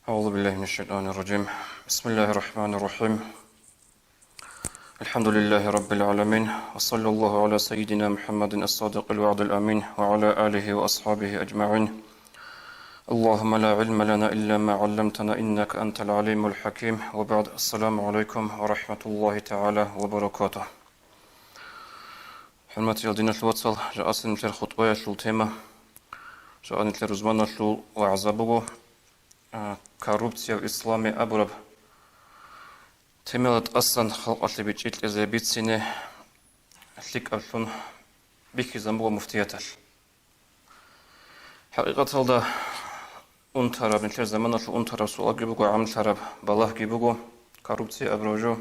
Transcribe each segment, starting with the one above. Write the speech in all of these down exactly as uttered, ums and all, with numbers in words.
أعوذ بالله من الشيطان الرجيم. بسم الله الرحمن الرحيم. الحمد لله رب العالمين. وصلى الله على سيدنا محمد الصادق الوعد الأمين وعلى آله وأصحابه أجمعين. اللهم لا علم لنا إلا ما علمتنا إنك أنت العليم الحكيم. وبعد، السلام عليكم ورحمة الله تعالى وبركاته. ХӀурматиял диналъул вацал, жакъасеб нилъер хутӀбаялъул тема, жакъа нилъер рузманалъул вагӀза буго, а, коррупция в исламе абураб темаялда тӀасан халкъалъе бичӀчӀи кьезе бицине лъикӀаблъун бихьизабун буго муфтияталъ. ХӀакъикъаталда унтараб, нилъер заманалъул унтараб суалги буго, гӀамлъараб балагьги буго, коррупция абураб жо.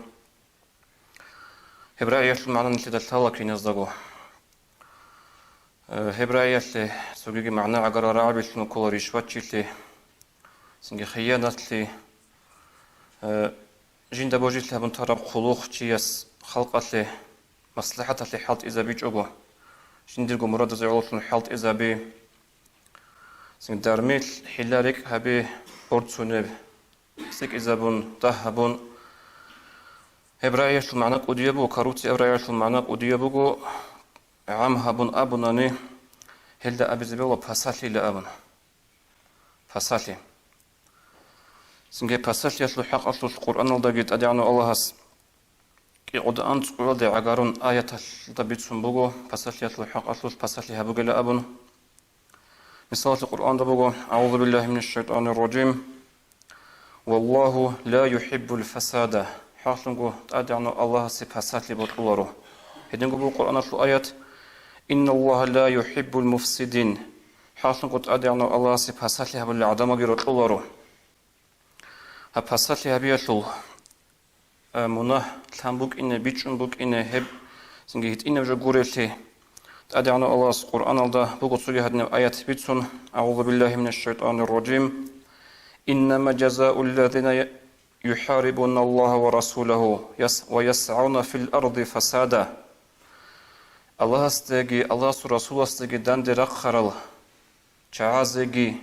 Гьеб рагӀиялъул магӀна нилъеда лъала киназдаго. Э, гьеб рагӀиялъе цогиги магӀна гӀагарал рагӀабилъун ккола ришватчилъи, цинги хиянатлъи, э, жинда божилъи гьабун тараб хъулухъ чияс халкъалъе маслахӀаталъе хӀалтӀизабичӀого, жиндирго мурадазе гӀололъун хӀалтӀизаби, цинги дармил хӀилла-рекӀкӀ гьаби, борцунеб, цӀикӀкӀизабун, дагь гьабун. Гьеб рагӀиялъул магӀна кӀудияб буго, коррупция абураб рагӀиялъул магӀна кӀудияб буго, гӀам гьабун абунани, гьелда абизе бегьула пасалъила абун. Пасалъи. Цинги пасалъиялъул хӀакъалъулъ Къуръаналдаги ТӀадегӀанав Аллагьас кӀикъоялда анцӀгоялде гӀагарун аяталда бицун буго, пасалъиялъул хӀакъалъулъ пасалъи гьабугила абун. Мисалалъе, Къуръанда буго: «أعوذ بالله من الشيطان الرجيم. والله لا يحب الفساد». ХӀакълъунго ТӀадегӀанав Аллагьасе пасалъи бокьуларо. Гьединго буго Къуръаналъул аят: «إن الله لا يحب المفسدين». ХӀакълъунго ТӀадегӀанав Аллагьасе пасалъи гьабулел гӀадамалги рокьуларо. Гьаб пасалъи гьабиялъул, а, мунагь лъан букӀине, бичӀчӀун букӀине, гьеб цинги гьитӀинаб жо гурелъи, ТӀадегӀанав Аллагьас Къуръаналда буго цоги гьадинаб аят бицун: «أعوذ بالله من الشيطان الرجيم. إنما جزاء الذين يحاربون الله ورسوله يس-، ويسعون في الأرض فسادا». Аллагьасдаги Аллагьасул Расуласдаги данде рахъарал чагӀазеги,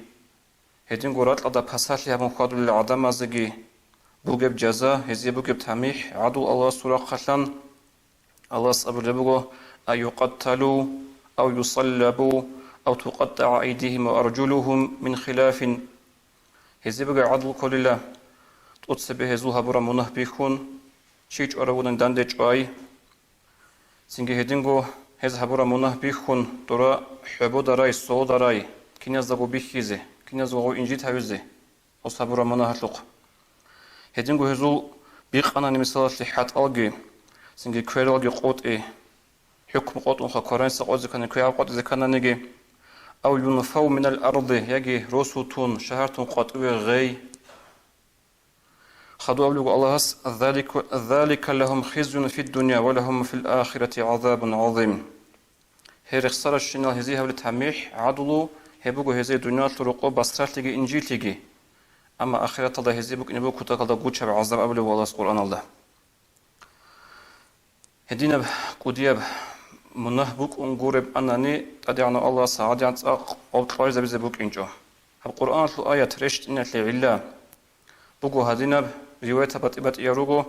гьединго ракьалда пасалъи гьабун хьвадулел гӀадамазеги бугеб жаза, гьезие бугеб тамихӀ гӀадул Аллагьасул рахъалъан, Аллагьас абулеб буго: «أن يقتلوا أو يصلبوا أو تقطع أيديهم وأرجلهم من خلاف». Гьезие бугеб гӀадл кколила: тӀоцебе гьезул гьабураб мунагь бихьун, чи чӀваравунани данде чӀвай. Цинги гьединго гьез гьабураб мунагь бихьун, дора хӀобода рай, солода рай, киназдаго бихьизе, киназдаго инжит гьавизе гьес гьабураб мунагьалъухъ. Гьединго гьезул бикъанани мисалалъе хӀатӀалги, цинги квералги къотӀи, хӀукму къотӀунха квараниса къотӀизе ккани, квегӀаб къотӀизе ккананиги, «أو ينفوا من الأرض», яги росу тун, шагьар тун къватӀиве гъей. Хадуб абулеб буго Аллагьас: «ذلك، ذلك لهم خزي في الدنيا ولهم في الآخرة عذاب عظيم». Гьей рехсаращинал гьезие гьабулеб тамихӀ, гӀадлу, гьеб буго гьезие дуниялалъул рокъоб басралъиги инжитлъиги. Амма ахираталда гьезие букӀине буго кутакалда гучаб гӀазаб абулеб буго Аллагьас Къуръаналда. Гьединаб кӀудияб мунагь букӀун гуреб анани, ТӀадегӀанав Аллагьас гьадигӀан цӀакъ къокълъизабизе букӀинчӀо. Гьаб Къуръаналъул аят рещтӀиналъе гӀилла буго гьадинаб, риваятаб батӀи-батӀиял руго.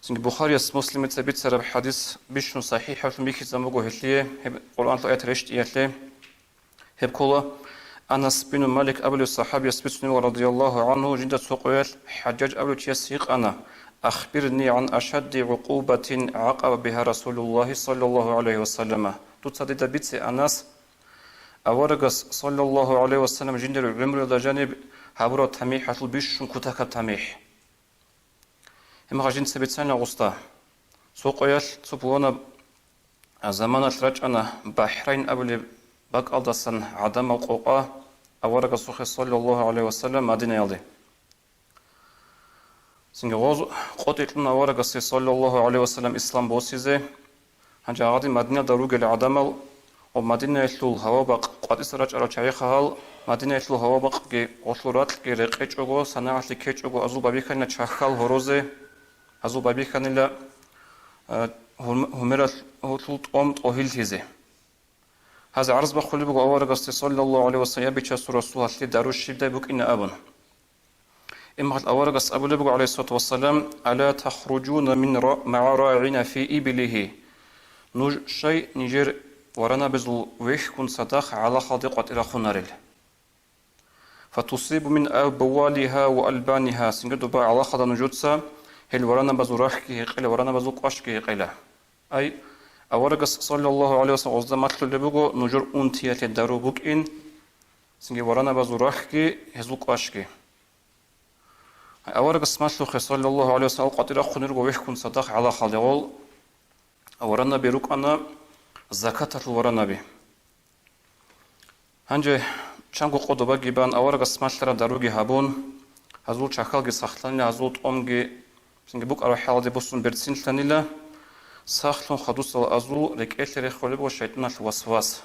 Цинги Бухарияс, Муслимица бицараб хӀадис бищун сахӀихӀаблъун бихьизабун буго гьелъие, гьеб Къуръаналъул аят рещтӀиялъе. Гьеб ккола Анас бину Малик абулев сахабияс бицунеб, радияллагьу гӀангьу, жинда цо къоялъ ХӀажжаж абулев чияс гьикъана: «أخبرني عن أشد عقوبة عاقب بها رسول الله صلى الله عليه وسلم». Дуца дида бице, Анас, аварагас, саллаллагьу гӀалайгьи ва саллам, жиндир гӀумруялда жаниб гьабураб тамихӀалъул бищун кутакаб тамихӀ. Гьеб мехалъ жинца бицана гъусда. Цо къоялъ цо пуланаб заманалъ рачӀана БахӀрайн абулеб бакӀалдасан гӀадамал къокъа аварагасухъе, саллаллагьу гӀалайгьи ва саллам, Мадинаялде. Цинги гъоз къотӀи кьуна аварагасе, саллаллагьу гӀалайгьи ва саллам, ислам босизе. Гьанже гьагъадин Мадинаялда ругел гӀадамал ва Мадинаялъул гьавабакъ къватӀиса рачӀарал чагӀиха гьал, Мадинаялъул гьавабакъги гъолъул ракьги рекъечӀого, санагӀалъи ккечӀого, азул байбихьанила чахьал гьорозе, азул байбихьанила, а, гьум-, гьумералъул тӀом тӀогьиллъизе. Гьаз гӀарз бахъулеб буго аварагасде, саллаллагьу гӀалайгьи ва саллам, я Бичасул Расул, гьалъие дару щибдай букӀина абун. Имгьал аварагас абулеб буго, гӀалайгьиссалату вассалам: «Ала тахружуна мин ра-, магӀа рагӀина фи иблигьи?» Нуж щай нижер варанабазул вехьгун цадахъ гӀалахалде къватӀирахъунарел? «Фатусибу мин бавалигьа ва албанигьа», цинги доба гӀалахалда нужеца гьел варанабазул рахьги гьекъела, варанабазул кӀвашги гьекъела. Ай, аварагас, саллаллагьу гӀалайгьи вассалам, гъозда малъулеб буго нужер унтиялъе дару букӀин, цинги варанабазул рахьги гьезул кӀвашги. Аварагас малъухъе, саллаллагьу гӀалайгьи вассалам, къватӀирахъун руго вехьгун цадахъ гӀалахалде гъол. Варанаби рукӀана закаталъул варанаби. Гьанже чанго къодобаги бан, аварагас малъараб даруги гьабун, гьазул чахьалги сахлъанила, гьазул тӀомги цинги букӀараб хӀалалде буссун берцинлъанила, сахлъун хадусал азул рекӀелъе рехулеб буго шайтӀуналъ васвас.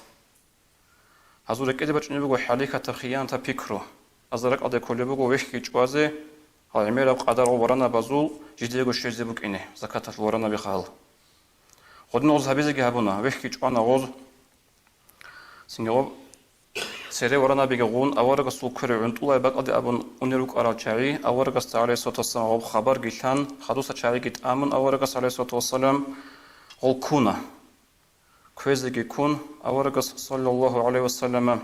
Гьазул рекӀеде бачӀунеб буго хӀалихьатаб хиянатаб пикру. Аза ракӀалде кколеб буго вехьги чӀвазе, гьал гӀемераб къадарго варанабазул жидего щвезе букӀине, закаталъул варанаби хал. Гъодин гъоз гьабизеги гьабуна, вехьги чӀвана гъоз. Цинги гъоб цере варанабиги гъун, аварагасул квер гӀунтӀулай бакӀалде абун унел рукӀарал чагӀи, аварагасда, гӀалайгьиссалату вассалам, гъоб хабарги лъан, хадуса чагӀиги тӀамун, аварагас, гӀалайгьиссалату вассалам, гъол ккуна. Кквезеги ккун, аварагас, саллаллагьу гӀалайгьи вассалама,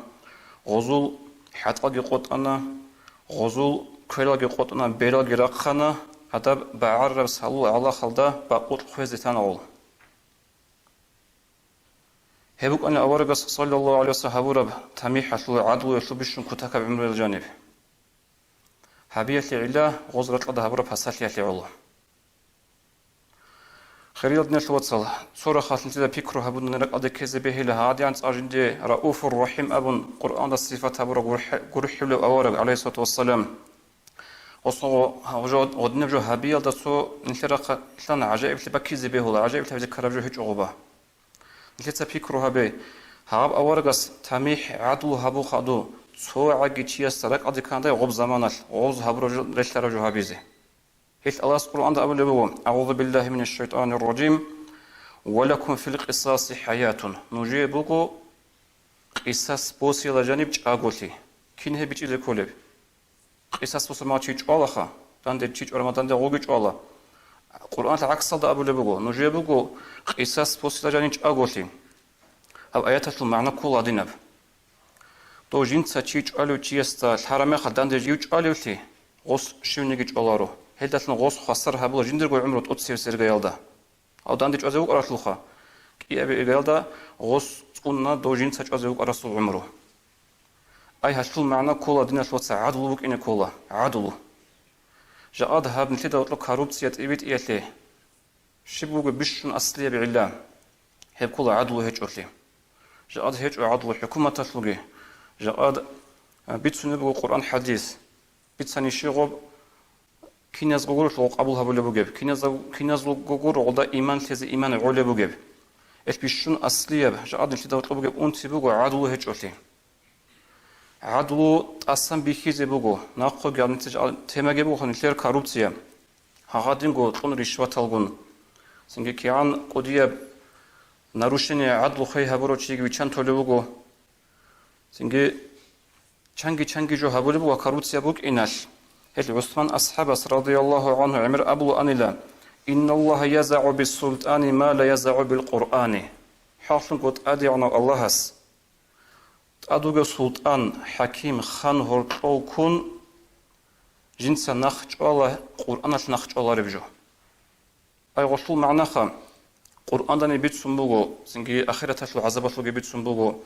гъозул хӀатӀалги къотӀана, гъозул квералги къотӀана, бералги рахъана, гьадаб багӀараб салул гӀалахалда бакъулъ хвезе тана гъол. Гьеб букӀана аварагас, саллаллагьу гӀалайгьи вассалам, гьабураб тамихӀалъул, гӀадлуялъул бищун кутакаб гӀумруялъ жаниб. Гьабиялъе гӀилла гъоз ракьалда гьабураб пасалъиялъе гӀоло. Хириял диналъул вацал, цо рахъалъ нилъеда пикру гьабунани ракӀалде ккезе бегьила, гьадигӀан цӀакъ жинде Рауфур Рахим абун Къуръанда сифат гьабураб гурхӀи-, гурхӀулев авараг, гӀалайгьиссалату вассалам. Гъосо гъо-, гъо-, гъодинаб жо гьабиялда цо нилъер рахъалъан гӀажаиблъи баккизе бегьула, гӀажаиблъи гьабизе ккараб жо гьечӀо гъоба. Нилъеца пикру гьабе, гьаб аварагас тамихӀ, гӀадлу гьабул хадуб, цо гӀаги чиясда ракӀалде ккандай гъоб заманалъ, гъоз гьабураб жо, релълъараб жо гьабизе. Гьелъ Аллагьас Къуръанда абулеб буго: «АгӀузу биллагьи минаш шайтанир ражим. Ва лакум фил къисаси хӀаятун». Нужее буго къисас босила жаниб чӀаголъи. Кин гьеб бичӀчӀизе кколеб? Къисас босамал чи чӀвалаха, данде чи чӀварама данде гъоги чӀвала. Къуръаналъ гӀаксалда абулеб буго: «Нужее буго къисас босила жаниб чӀаголъи». Гьаб аяталъул магӀна ккола гьадинаб. Дов жинца чи чӀвалев чиясда лъараб мехалъ данде жив чӀвалевлъи, гъос щивниги чӀваларо. Гьелдалъун гъос хвасар гьабула жиндирго гӀумру тӀоцеве свергаялда. Гьав данде чӀвазе вукӀаралъулха, кӀиабилеб иргаялда гъос цӀуна дов жинца чӀвазе вукӀарасул гӀумру. Ай, гьалъул магӀна ккола, диналъул вацал, гӀадлу букӀине ккола, гӀадлу. Жакъад гьаб нилъеда гьоркьоб коррупция тӀибитӀиялъе щиб буго бищун аслияб гӀилла? Гьеб ккола гӀадлу гьечӀолъи. Жакъад гьечӀо гӀадлу хӀукуматалъулги, жакъад, а, бицунеб буго Къуръан-хӀадис. Бицани щиб гъоб, киназго гурелъул къабул гьабулеб бугеб, киназа-, киназго гуро гъолда иман лъезе иман гӀолеб бугеб. Гьелъ бищун аслияб, жакъад нилъеда гьоркьоб бугеб унти буго гӀадлу гьечӀолъи. ГӀадлу тӀасан бихьизе буго, нахъоги гьаб нилъер жа-, темаги буго нилъер коррупция. Гьагъадинго кьун ришваталгун. Цинги кигӀан кӀудияб нарушение гӀадлу хвей гьабурав чиги виччан толев вуго. Цинги чанги-чанги жо гьабулеб ва коррупция букӀиналъ, гьел ГӀусман асхӀабас, радияллагьу гӀангьу, гӀемер абулаанила: «Инналлагьа язагӀу биссултӀани ма ла язагӀу билкъуръани». ХӀакълъунго ТӀадегӀанав Аллагьас тӀад вугев султӀан, хӀаким, хан гьоркьов ккун, жинца нах чӀвала, Къуръаналъ нах чӀвалареб жо. Ай гъолъул магӀнаха, Къуръандани бицун буго, цинги ахираталъул гӀазабалъулги бицун буго,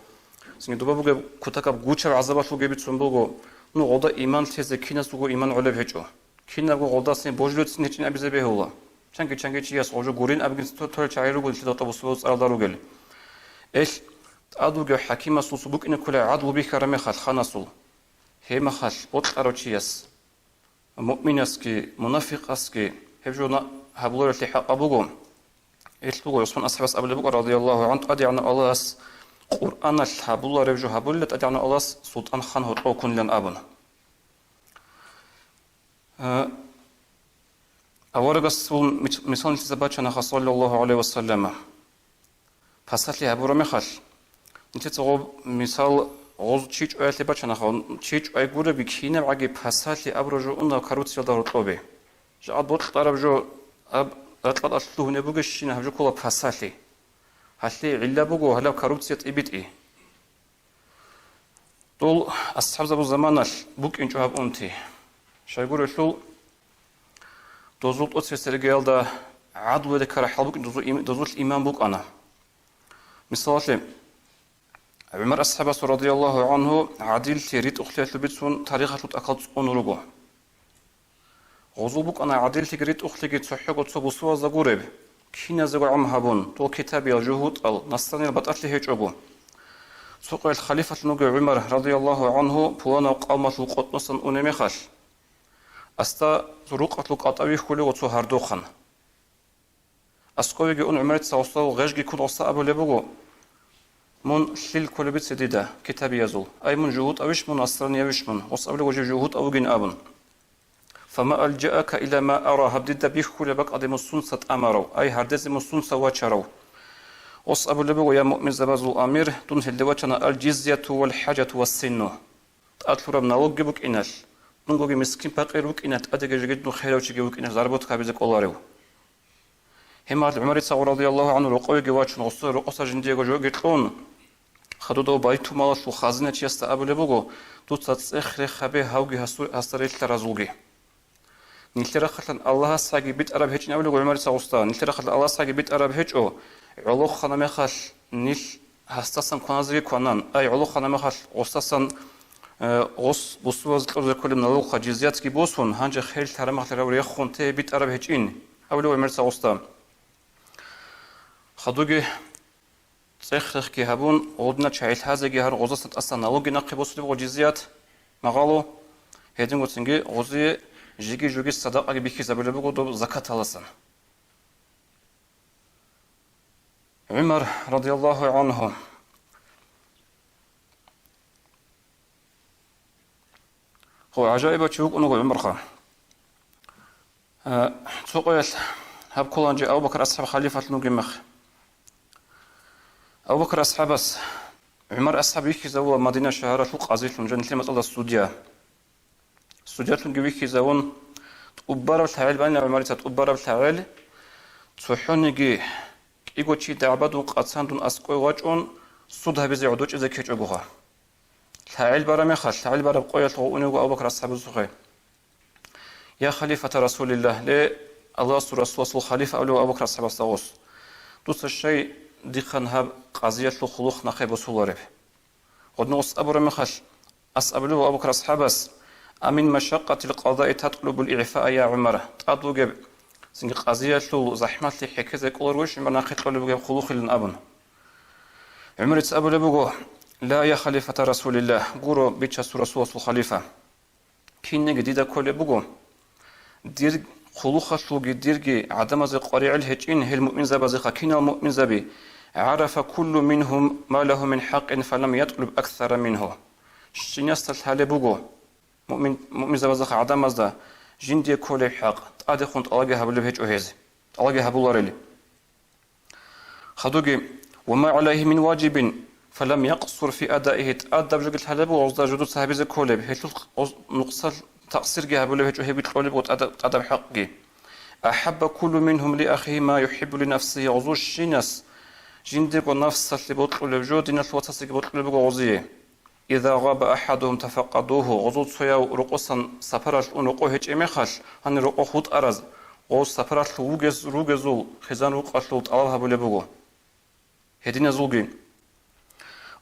цинги дуба бугеб кутакаб гучаб гӀазабалъулги бицун буго, ну, гъолда иман лъезе киназго иман гӀолеб гьечӀо. Кинабго гъолдасин божулецин гьечӀин абизе бегьула. Чанги-чанги чияс гъожо гурин абгин то-, толел чагӀи руго нилъеда тӀабусулел цӀаралда ругел. Эл, тӀад вугев хӀакимасул букӀине ккола гӀадлу бихьараб мехалъ ханасул. Гьеб мехалъ бокьарав чияс, муъминасги, мунафикъасги гьеб жо на-, гьабуларелъи хӀакъаб буго. Ил буго ГӀусман асхӀабас абулеб буго, радияллагьу гӀангьу, ТӀадегӀанав Аллагьас Къуръаналъ гьабулареб жо гьабулила, ТӀадегӀанав Аллагьас султӀан хан гьоркьов ккунилан абун. Э, аварагасул мис-, мисал нилъеца бачанаха, саллаллагьу гӀалайгьи ва саллама. Пасалъи гьабураб мехалъ, нилъеца гъоб мисал Гъоз чи чӀваялъе бачанаха, чи чӀвай гуребги кинабгӀаги пасалъи абураб жо уна коррупциялда гьоркьобе. Жакъа бокьараб жо аб ракьалда лъугьунеб бугебщинаб гьаб жо ккола пасалъи. Гьалъие гӀилла буго гьалаб коррупция тӀибитӀи. Дол асхӀабзабу заманалъ букӀинчӀо гьаб унти. Щайгурелъул, дозул тӀоцебесеб региялда гӀадлу рекарахӀал букӀин дозул им-, дозулъ иман букӀана. Мисалалъе, ГӀумар асхӀабасул радияллагьу гӀанхӀу гӀадиллъи ритӀухълъиялъул бицун тарихалъул тӀахьал цӀун руго. Гъозул букӀана гӀадиллъиги ритӀухълъиги цохӀого цо бусурбабазда гуреб, киназего гӀам гьабун, дол китабиял, жугьутӀал, насраниял батӀалъи гьечӀого. Цо къоялъ халифалъун вугев ГӀумар радияллагьу гӀанхӀу пуланав къавмалъул къотӀносан унеб мехалъ, асда рукъалъул кӀалтӀа вихьулев цо гьардухъан. АскӀовеги ун ГӀумарица гъосда гъежги ккун гъосда абулеб буго: «Мун лъил кколеб бице дида китабиязул? Ай, мун жугьутӀавищ, мун насраниявищ мун?» Гъос абулеб буго: «Жив жугьутӀав вугин», – абун. «Фама алжаака иля ма ара», гьаб дида бихьулеб бакӀалде мун сунца тӀамарав, ай, гьардезе мун сунца вачарав? Гъос абулеб буго: «Я муъминзабазул амир, дун гьелде вачана алжизяту валхӀажату вассинну». ТӀад лъураб налогги букӀиналъ, дунгоги мискин-пакъир вукӀиналъ, тӀадеги жеги дун херав чиги вукӀиналъ заработка гьабизе кӀоларев. Гьеб мехалъ ГӀумарица гъо радияллагьу гӀанхӀу рокъовеги вачун, гъосда рокъоса жиндиего жоги кьун, хадуб байтулмалалъул хазиначиясда абулеб буго: «Дуца цӀех-рех гьабе гьавги гьасу-, гьасда релълъаразулги». Нилъер рахъалъан Аллагьасдаги битӀараб гьечӀин абулеб буго ГӀумарица гъосда. Нилъер рахъалъан Аллагьасдаги битӀараб гьечӀо, гӀолохъана мехалъ нилъ гьасдасан кваназеги кванан, ай, гӀолохъана мехалъ гъосдасан, э, гъос бусурбабазе кьезе кколеб налогха, жизятги босун, гьанже херил тарамахлъарав рехун те битӀараб гьечӀин, абулеб ГӀумарица гъосда. Хадуги цӀех-рехги гьабун, гъодина чагӀи лъазеги гьарун, гъозасан тӀасан налогги нахъе босулеб буго, жизят, магъало, гьедингоцинги гъозие жиги-жуги садакъаги бихьизабулеб буго доб закаталасан. ГӀумар радияллагьу гӀанхӀу. Гьо, гӀажаибав чи вукӀун вуго ГӀумарха. Э, цо къоялъ гьаб кколанчи Абу Бакр асхӀаб халифалъун вугеб мехалъ. Абу Бакр асхӀабас ГӀумар асхӀаб вихьизавула Мадина шагьаралъул къазилъун, жо нилъер мацӀалда судья. Судьялъунги вихьизавун, тӀубараб лъагӀел бана ГӀумарица, тӀубараб лъагӀел, цохӀониги кӀиго чи дагӀбадун къацандун аскӀове вачӀун, суд гьабизе гӀодочӀизе ккечӀогоха. ЛъагӀел бараб мехалъ, лъагӀел бараб къоялъ гъо унев вуго Абу Бакр асхӀабасухъе: «Я халифата Расулиллагь, ле, Аллагьасул Расуласул халифа», – абулев Абу Бакр асхӀабасда гъос, – «дуца щай дихъан гьаб къазиялъул хъулухъ нахъе босулареб?» Гъодин гъос абураб мехалъ, ас абулев Абу Бакр асхӀабас: «Амин машакъатил къазаи татлубул игӀфаа, я ГӀумар», тӀад вугеб, цинги къазиялъул захӀмалъи хӀекезе кӀоларгойищ ГӀумар нахъе кьолеб бугеб хъулухъилан абун. ГӀумарица абулеб буго: «Ла, я халифата Расулиллагь, гуро, Бичасул Расуласул халифа. Кинниги дида кколеб буго. Дир хъулухъалъулги дирги гӀадамазе къваригӀел гьечӀин гьел муъминзабазеха, кинал муъминзаби, гӀарафа куллу мингьум ма лагьу мин хӀакъин фалам ятлуб аксара мингьу». Щинасда лъалеб буго, муъмин, муъминзабазеха гӀадамазда жиндие кколеб хӀакъ тӀадехун тӀалабги гьабулеб гьечӀо гьез, тӀалабги гьабуларел. Хадуги: «Ва ма гӀалайгьи мин важибин, фалам якъсур фи адаигьи», тӀадаб жоги лъалеб буго гъозда жо дуца гьабизе кколеб, гьелъул гъоз-, нукъсал такъсирги гьабулеб гьечӀо, гьебги кьолеб буго тӀада-, тӀадаб хӀакъги. «АхӀабба куллу мингьум ли ахигьи ма юхӀиббу ли нафсигьи», гъозул щинас жиндирго нафсалъе бокьулеб жо диналъул вацасеги бокьулеб буго гъозие. «Иза гъаба ахӀадугьум тафакъадугьу», гъозул цояв рокъосан сапаралъ ун рокъов гьечӀеб мехалъ, гьанир рокъов хутӀараз, гъоз сапаралъ вугез-, ругезул хизан-рукъалъул тӀалаб гьабулеб буго. Гьединазулги.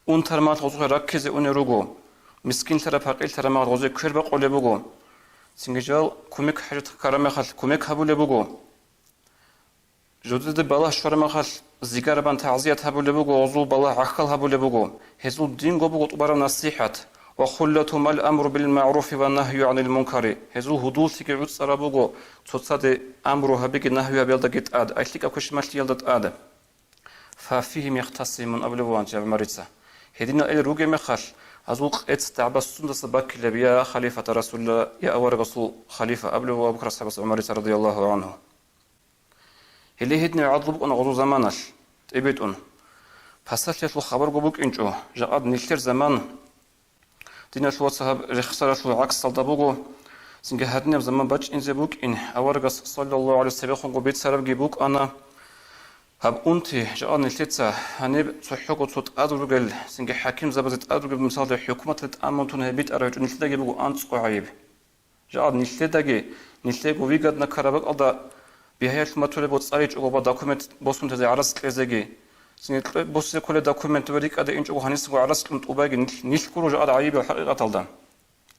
Унтармал гъозухъе раккизе унел руго, мискинлъараб-пакъирлъараб мал гъозие квер бакъулеб буго. Цинги жал кумек хӀажат ккараб мехалъ кумек гьабулеб буго. Жудеде балагь щвараб мехалъ, зигарабан тагӀзият гьабулеб буго, гъозул балагь гӀахьал гьабулеб буго. Гьезул динго буго тӀубараб насихӀат: «Ва хуллатумал амру бил магӀруфи ва нагью гӀанил мункари». Гьезул гьудуллъиги гӀуцӀараб буго цоцаде амру гьабиги нагью гьабиялдаги тӀад, ай лъикӀаб квешималъиялда тӀад. «Фа фигьим яхтасимун», абулеб бугоан ГӀумарица. Гьединал ил ругеб мехалъ, гьазул къец дагӀба сундаса баккилеб, я халифата Расулилла, я аварагасул халифа, абулеб буго Абу Бакр асхӀабас ГӀумарица радияллагьу гӀанхӀу. Гьеле гьединаб гӀадлу букӀана гъозул заманалъ, тӀибитӀун. Пасалъиялъул хабарго букӀинчӀо, жакъад нилъер заман Диналъул вацал, гьаб рехсаралъул гӀаксалда буго, цинги гьадинаб заман бачӀинзе букӀин, аварагас, саллаллагьу гӀалайгьи ва саллам, цебехунго бицарабги букӀана. Гьаб унти жакъа нилъеца гьаниб цохӀого цо тӀад ругел, цинги хӀакимзабазе тӀад ругел, мисалда, хӀукуматалъе тӀамун тун гьеб битӀараб гьечӀо, нилъедаги буго анцӀго гӀайиб. Жакъа нилъедаги, нилъего выгодно ккараб бакӀалда бигьаялъ матулеб цӀаричӀого ва документ босун тезе гӀарац кьезеги, цинги кье-, босизе кколел документ ва рикӀкӀаде инчӀого гьанисего гӀарац кьун тӀубайги, нилъ, нилъго жакъа гӀайибал хӀакъикъаталда.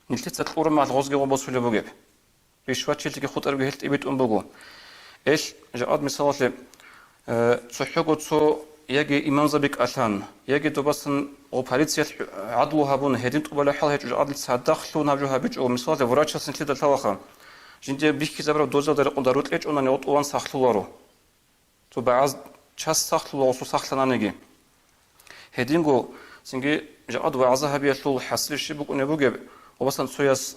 Нилъеца кьураб мехалъ гъозги гъо босулеб бугеб. Ришватчилъиги хутӀарабги гьел тӀибитӀун буго. Эл, жакъад мисалалъе, э, цохӀого цо яги имамзаби кӀалъан, яги добасан гъо полициялъ гӀадлу гьабун, гьедин тӀубала хӀал гьечӀо, жакъад цадахълъун гьаб жо гьабичӀо, мисалалъе, врачас нилъеда лъалаха, жинде бихьизабураб дозалда рекъон дару кьечӀонани гъо тӀуван сахлъуларо. Цо багӀаз час сахлъула гъосул сахлъананиги. Гьединго цинги жакъад вагӀза гьабиялъул хӀасил щиб букӀунеб бугеб, гъобасан цояс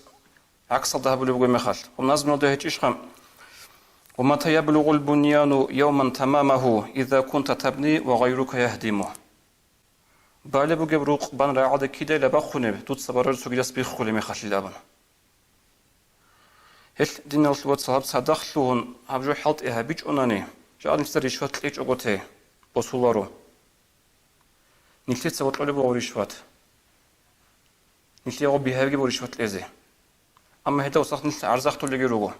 гӀаксалда гьабулеб бугеб мехалъ. Гъоб назмуялда гьечӀищха: «Ва мата яблугъул буньяну явман тамамагьу, иза кунта табни ва гъайрука ягьдиму». Балеб бугеб рукъ бан рагӀалде кидайилан бахъунеб, дуца бараб цогидас биххулеб мехалъила абун. Гьелъ, диналъул вацал, гьаб цадахъ лъугьун гьаб жо хӀалтӀи гьабичӀонани, жакъа нилъеца ришват кьечӀого те босуларо. Нилъеца бокьулеб буго ришват. Нилъее гъоб бигьаябги буго ришват кьезе. Амма гьелда усахъ нилъ гӀарзахъулелги руго.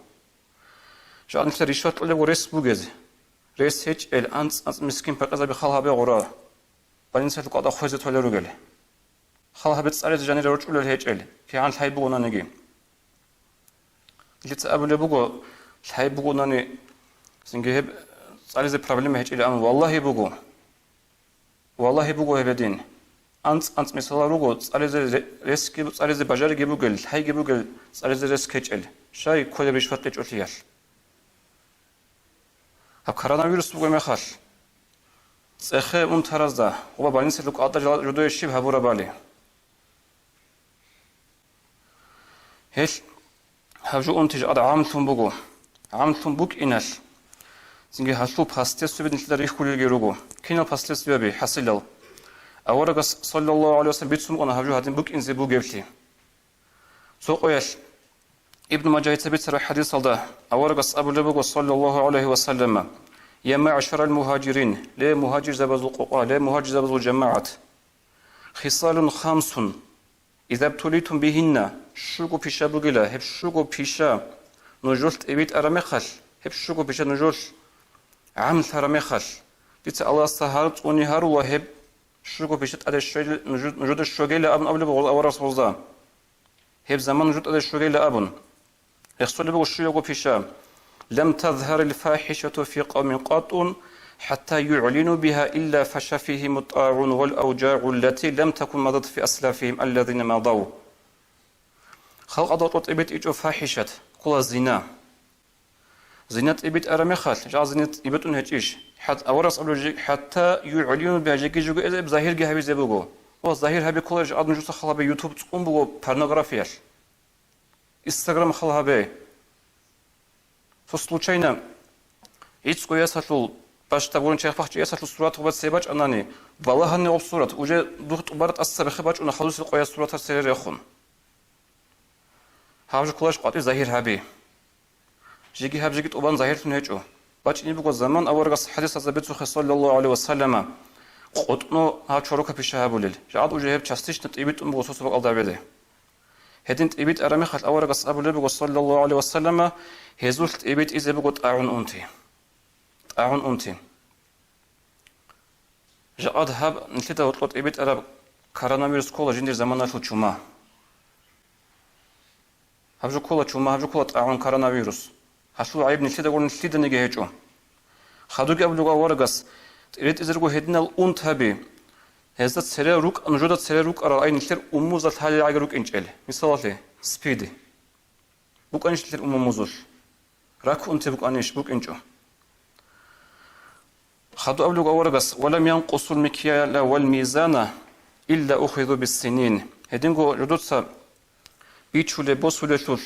Жакъа нилъеца ришват кьолебго рес бугезе. Рес гьечӀел анцӀ-анцӀ мискин-пакъизаби хал гьабе гъура, больницаялъул кӀватӀа хвезе толел ругел. Хал гьабе цӀализе жанире рорчӀулел гьечӀел, кигӀан лъай бугонаниги. Нилъеца абулеб буго, лъай бугонани, цинги гьеб цӀализе проблема гьечӀилан, валлагьи буго. Валлагьи буго гьеб гьедин. АнцӀ-анцӀ мисалал руго, цӀализе ре-, ресги, цӀализе бажариги бугел, лъайги бугел, цӀализе рес гьечӀел, щай кколеб ришват кьечӀолъиялъ. Гьаб коронавирус бугеб мехалъ, цӀехе унтаразда ва больницаялъул кӀватӀа жал-, жидее щиб гьабурабали. Гьелъ гьаб жо унти жакъа гӀамлъун буго. ГӀамлъун букӀиналъ, цинги гьалъул последствияби нилъеда рихьулелги руго. Кинал последствияби хӀасилал? Аварагас, саллаллагьу гӀалайгьи ва саллам, бицун букӀана гьаб жо гьадин букӀинзе бугеблъи. Цо къоялъ Ибн Мажагьица бицараб хӀадисалда аварагас абулеб буго, саллаллагьу гӀалайгьи ва саллама: «Я маъшарал мугьажирин, ле мугьажирзабазул къокъа, ле мугьажирзабазул жамагӀат. Хисалун хамсун, иза бтулитум бигьинна, щуго пиша бугила, гьеб щуго пиша нужулъ тӀибитӀараб мехалъ, гьеб щуго пиша нужулъ гӀамлъараб мехалъ, дица Аллагьасда гьар цӀуни гьарула гьеб щуго пиша тӀаде щвел-, нужу-, нужеда щвегила», — абун абулеб буго аварагас гъозда. Гьеб заман жутӀаде щвегейилан абун. Рехсолеб буго щуябго пиша: «Лам тазгьарил фахӀишату фи къавмин къатӀун, хӀатта югӀлину бигьа илла фаша фигьимут тӀагӀун вал авжагӀу ллати лам такун мадат фи аслафигьим аллазина мадав». Халкъалда тӀибитӀичӀо фахӀишат, ккола зина. Зина тӀибитӀараб мехалъ, жал зина тӀибитӀун гьечӀищ? ХӀат-, аварагас абулеб жи-, хӀатта югӀлину бигьа, жеги-жеги эзеб загьирги гьабизе буго. Ва загьир гьаби кколарищ, гьадин жуса халабе YouTube цӀун буго порнографиялъ. Instagram хал гьабе. Цо случайно гӀицӀго ясалъул, бащдаб гурин чайхъ бахчи ясалъул сурат гъубат се бачӀанани, балагьани гъуб сурат, уже дух тӀубар тӀаса бехе бачӀуна халусил къояс суратар цере рехун. Гьаб жо кколарищ къватӀив загьир гьаби. Жеги гьаб жеги тӀубан загьирлъун гьечӀо. БачӀине буго заман аварагас хӀадисазда бицухъе, саллаллагьу гӀалайгьи ва саллама, къотӀно гьаб чорока пиша гьабулел. Жагьад уже гьеб частично тӀибитӀун буго сосо бакӀалда гьабизе. Гьедин тӀибитӀараб мехалъ аварагас абулеб буго, саллаллагьу гӀалайгьи ва саллама, гьезулъ тӀибитӀизе буго тӀагӀун унти. ТӀагӀун унти. Жакъад гьаб нилъеда гьоркьор тӀибитӀараб коронавирус ккола жиндир заманалъул чума. Гьаб жо ккола чума, гьаб жо ккола тӀагӀун, коронавирус. Гьалъул гӀайиб нилъеда гурони лъиданиги гьечӀо. Хадуги абулеб аварагас, тӀиритӀизарго гьединал унтаби, гьезда цере рукӀ-, нужеда цере рукӀарал ай нилъер уммузда лъалел гӀаги рукӀинчӀел, мисалалъе, СПИД. БукӀанищ нилъер умумузулъ? Рак унти букӀанищ? БукӀинчӀо. Хадуб абулеб аварагас: «Ва лам янкъусул микьяла вал мизана илла ухизу биссинин». Гьединго жодоца бичулеб босулелъул,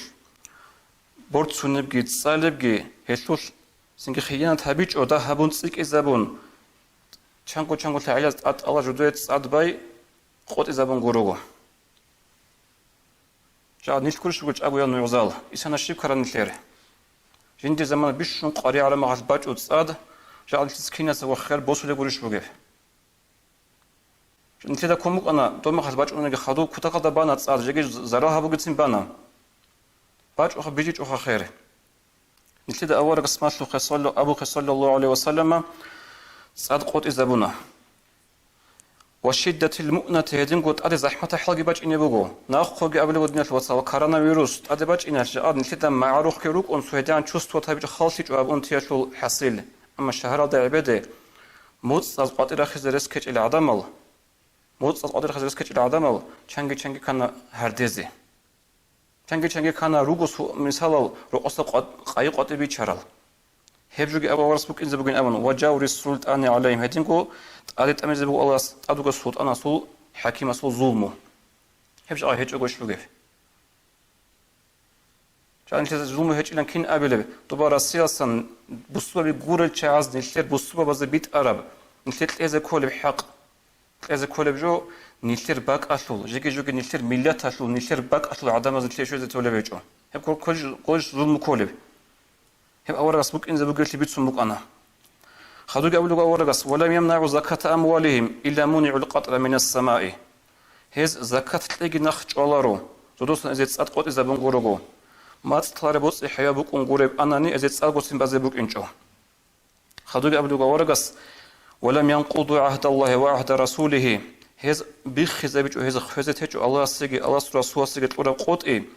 борцунебги, цӀалебги, гьелъулъ цинги хиянат гьабичӀо, дагь гьабун цӀикӀкӀизабун, чанго-чанго лъагӀелаз тӀад-тӀала жодое цӀад бай къотӀизабун гурого. Жагьад нилъ гурищ буго чӀагоял нугӀзал, исана щиб ккараб нилъер? Жинди замана бищун къваригӀараб мехалъ бачӀун цӀад, жагьад нилъеца киназда ва хер босулеб гурищ бугеб? Нилъеда ккун букӀана, доб мехалъ бачӀунаниги хадуб кутакалда бана цӀад, жеги зарал гьабугецин бана. БачӀуха, бижичӀоха хер. Нилъеда аварагас малъухъе салла-, абухъе саллаллагьу гӀалайгьи ва саллама цӀад къотӀизабуна. Ва шиддатил муънати, гьединго тӀаде захӀматал хӀалги бачӀине буго. Нахъоги абулеб диналъул вацал, коронавирус тӀаде бачӀиналъ жагьад нилъеда магӀарухъги рукӀун, цо гьедигӀан чувствовать гьабичӀо, халлъичӀо аб унтиялъул хӀасил. Амма шагьаралда гӀебеде муцӀаз къватӀир рахизе рес ккечӀел гӀадамал, муцӀаз къватӀир рахизе рес ккечӀел гӀадамал чанги-чанги ккана гьардезе. Чанги-чанги ккана руго су-, мисалал, рокъоса къват-, къайи къватӀи бичарал. Гьеб жоги аварагас букӀинзе бугин абун, «Ва жаври султӀани гӀалайгьим», гьединго тӀаде тӀамизе буго Аллагьас тӀадугас султӀанасул, хӀакимасул зулму. Гьеб жагьа гьечӀого иш бугеб? Жагьа нилъеца зулму гьечӀилан кин абилеб? Доба Россиялсан бусурбаби гурел чагӀаз нилъер бусурбабазе битӀараб, нилъер кьезе кколеб хӀакъ. Кьезе кколеб жо нилъер бакӀалъул, жеги-жоги нилъер миллаталъул, нилъер бакӀалъул гӀадамаз нилъее щвезе толеб гьечӀо. Гьеб ккол-, кколищ, кколищ зулму кколеб? Гьеб аварагас букӀинзе бугеблъи бицун букӀана. Хадуги абулеб аварагас: «Ва лам ямнагӀу заката амвалигьим, илла мунигӀул къатӀра минас самаи». Гьез закат кьеги нахъ чӀваларо, зодосан эзе цӀад къотӀизабун гурого. МацӀ лъалареб боцӀи хӀайван букӀун гуреб анани, эзе цӀадгоцин базе букӀинчӀо. Хадуги абулеб аварагас: «Ва лам янкъуду гӀагьдаллагьи ва гӀагьда расулигьи», гьез биххизабичӀо, гьез хвезе течӀо Аллагьасеги Аллагьасул Расуласеги кьураб къотӀи,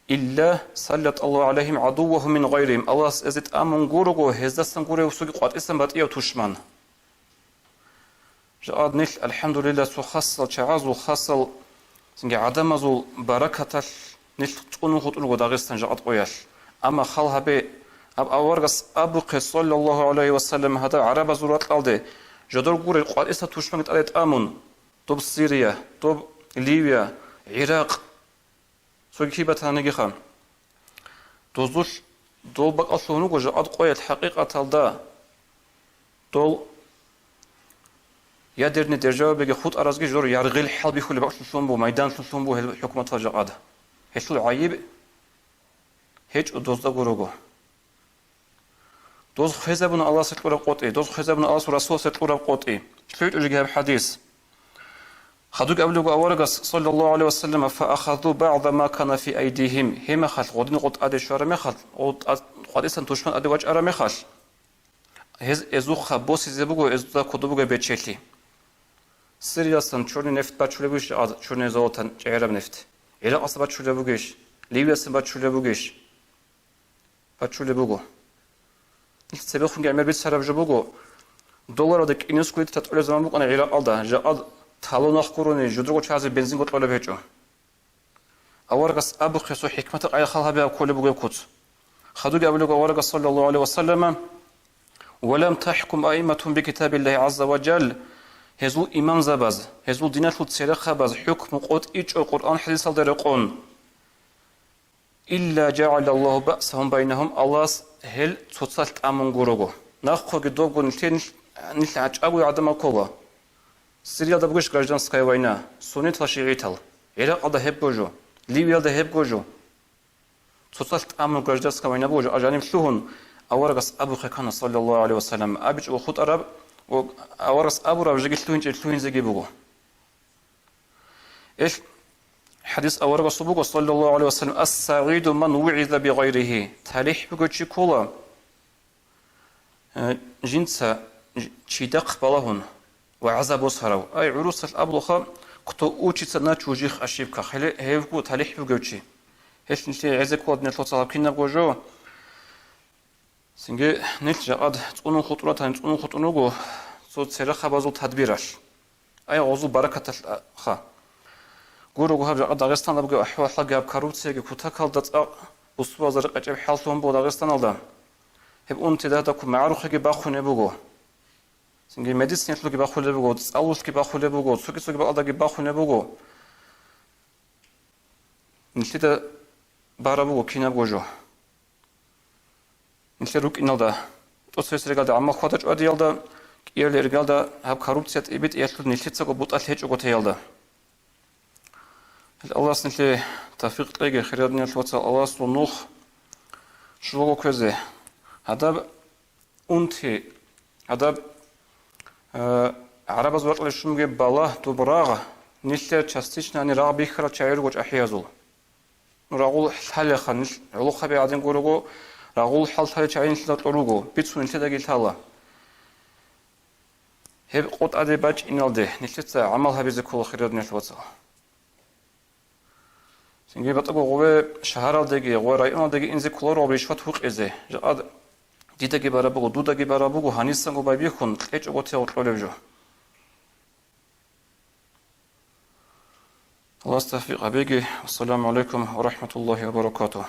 «илла саллаталлагьу гӀалайгьим гӀадуввагьум мин гъайригьим», Аллагьас эзе тӀамун гурого, гьездасан гурев вуссуги къватӀисан батӀияв тушман. Жагьад нилъ, алхӀамдулиллагь, цо хасал чагӀазул, хасал цинги гӀадамазул баракаталъ нилъ цӀунун хутӀун руго Дагъистан жакъат къоялъ. Амма хал гьабе, аб аварагас абухъе, саллаллагьу гӀалайгьи ва саллам, гьадаб гӀарабазул ракьалде жодор гурел къватӀиса тушманги тӀаде тӀамун, доб Сирия, доб Ливия, ГӀиракъ, цоги киб батанигиха. Дозулъ дол бакӀалъулъун руго жакъат къоялъ хӀакъикъаталда. Дол ядерный державабиги хутӀаразги жор яргъил хӀалбихьулеб бакӀлъулъун буго, майданлъулъун буго гьел хӀукуматал жакъад. Гьелъул гӀайиб гьечӀо дозда гурого. Доз хвезабуна Аллагьасе кьураб къотӀи, доз хвезабуна Аллагьасул Расуласе кьураб къотӀи. ЛъугӀичӀо жеги гьаб хӀадис. Хадуги абулеб буго аварагас, саллаллагьу гӀалайгьи ва саллам: «Фа ахазу багӀда ма кана фи айдигьим», гьеб мехалъ, гъодин гъо тӀаде щвараб мехалъ, гъо тӀа-, къватӀисан тушман тӀаде вачӀараб мехалъ, гьез эзухъа босизе буго эзда кодоб бугеб бечелъи. Сириялсан чёрный нефть бачулеб бугищ, а, чёрное золото, чӀегӀераб нефть? ГӀиракъалса бачулеб бугищ? Ливиясан бачулеб бугищ? Бачулеб буго. Нилъ цебехунги гӀемер бицараб жо буго. Долларалда кӀинусго литр татӀулеб заман букӀана ГӀиракъалда, жакъа талонахъ гурони жудрого чагӀазе бензинго кьолеб гьечӀо. Аварагас абухъе цо хӀикматаб къайи хал гьабиаб кколеб бугеб куц. Хадуги абулеб аварагас, саллаллагьу гӀалайгьи ва саллама: «Ва лам тахкум аимматум бикитабиллагьи гӀазза ва жалл», гьезул имамзабаз, гьезул диналъул церехъабаз хӀукму къотӀичӀо Къуръан хӀадисалда рекъон. «Илла жагӀалаллагьу баъсагьум байнагьум», Аллагьас гьел цоцалъ тӀамун гурого. Нахъоги добго нилъе-, нилъ-, нилъ гьачӀаго гӀадамал ккола. Сириялда бугищ гражданская война, суннитал, шигӀитал. ГӀиракъалда гьебго жо, Ливиялда гьебго жо. Цоцалъ тӀамун гражданская война буго жо, а жаниб лъугьун, аварагас абухъе ккана, саллаллагьу гӀалайгьи ва саллам, абичӀого хутӀараб ва аварагас абураб жеги лъугьинчӀеб лъугьинзеги буго. Ил хӀадис аварагасул буго, саллаллагьу гӀалайгьи ва саллам: «Ас-сагӀиду ман вугӀиза бигъайригьи», талихӀ бугев чи ккола, э, жинца ж-, чидахъ балагьун вагӀза босарав. Ай, гӀурусалъ абулаха: «Кто учится на чужих ошибках», гьеле гьевго талихӀ бугев чи. Гьелъ нилъее гӀезе ккола, диналъул вацал, гьаб кинабго жо. Цинги нилъ жакъад цӀунун хутӀун ратани, цӀунун хутӀун руго цо церехъабазул тадбиралъ. Ай, гъозул баракаталъха. Гурого гьаб жакъа Дагъистаналда бугеб ахӀвал-хӀалги, гьаб коррупцияги кутакалда цӀакъ бусурбабазда рекъечӀеб хӀал лъугьун буго Дагъистаналда. Гьеб унти дагьдаккун магӀарухъеги бахунеб буго. Цинги медициналъулги бахулеб буго, цӀалулъги бахулеб буго, цоги-цоги бакӀалдаги бахунеб буго. Нилъеда бараб буго кинабго жо. Нилъер рукӀиналда, тӀоцебесеб иргалда гӀамал хьвада-чӀвадиялда, кӀиабилеб иргалда гьаб коррупция тӀибитӀиялъул нилъецаго бутӀалъ гьечӀого теялда. Аллагьас нилъе тавфикъ кьеги, хириял диналъул вацал, Аллагьасул нух щулаго кквезе. Гьадаб унти, гьадаб, э, гӀарабаз вакьулеб щунги балагь, доб рагъ, нилъер частично гьанир рагъ бихьарал чагӀи руго чӀахӀиязул. Ну, рагъул лъалеха, нилъ гӀолохъаби гӀадин гурого, рагъул хӀал лъалел чагӀи нилъеда кьур руго, бицун нилъедаги лъала. Гьеб къо тӀаде бачӀиналде нилъеца гӀамал гьабизе ккола, хириял диналъул вацал. Цинги батӀаго гъове шагьаралдеги, гъове районалдеги инзе кколаро ришват гьукъизе. Жакъа дидаги бараб буго, дудаги бараб буго, гьанисанго байбихьун, кьечӀого тел кьолеб жо. Аллагьас тавфикъ гьабеги. Ассаламу гӀалайкум ва рахӀматуллагьи ва баракатугь.